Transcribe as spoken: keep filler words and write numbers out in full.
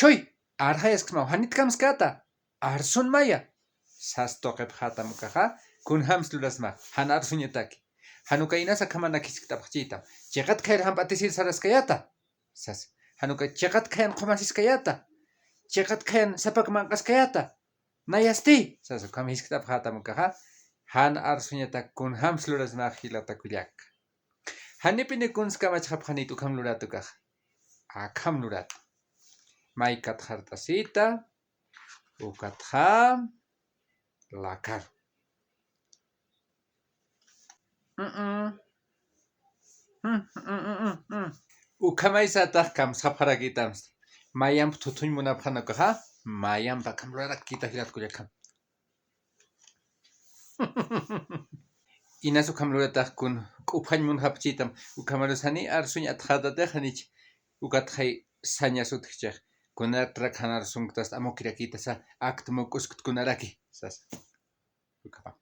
Chuy, arxayasksmaw, janit kamskäta, arsun maya, sas tuqipxätam ukaxa. Kunjams lurasma, jan arsuñataki. Jan uka inas akhamanak jiskt'apxchitam. Chiqat khayar jamp'atisir saraskayäta, sas. Jan uka chiqat khayan qhumasiskayäta, chiqat khayan sapak manq'askayäta, nayasti, sas. Ukham jiskt'apxätam ukaxa. Jan arsuñatak kunjams lurasma jilata kullaka. Janipini kuns kamachxapxanit ukham lurat ukaxa. Akham lurat. Maykatxart'asita, ukatxa lakaru. Mm, mm. Mm, mm, mm, mm, mm. Ukhamaysa atax kamsxapxarakitam. Mayamp thuthuñ munapxan ukaxa, mayamp akham lurarakïta jilat kullakam. Inas ukham luratax kun k'upxañ munxapchitam, ukhamarus jani arsuñ atxätatix janich, ukatxay sañas utjchix, kunatrak jan arsunktast amukirakïtasa, akt muk'uskt kunaraki, sas. Ukhama.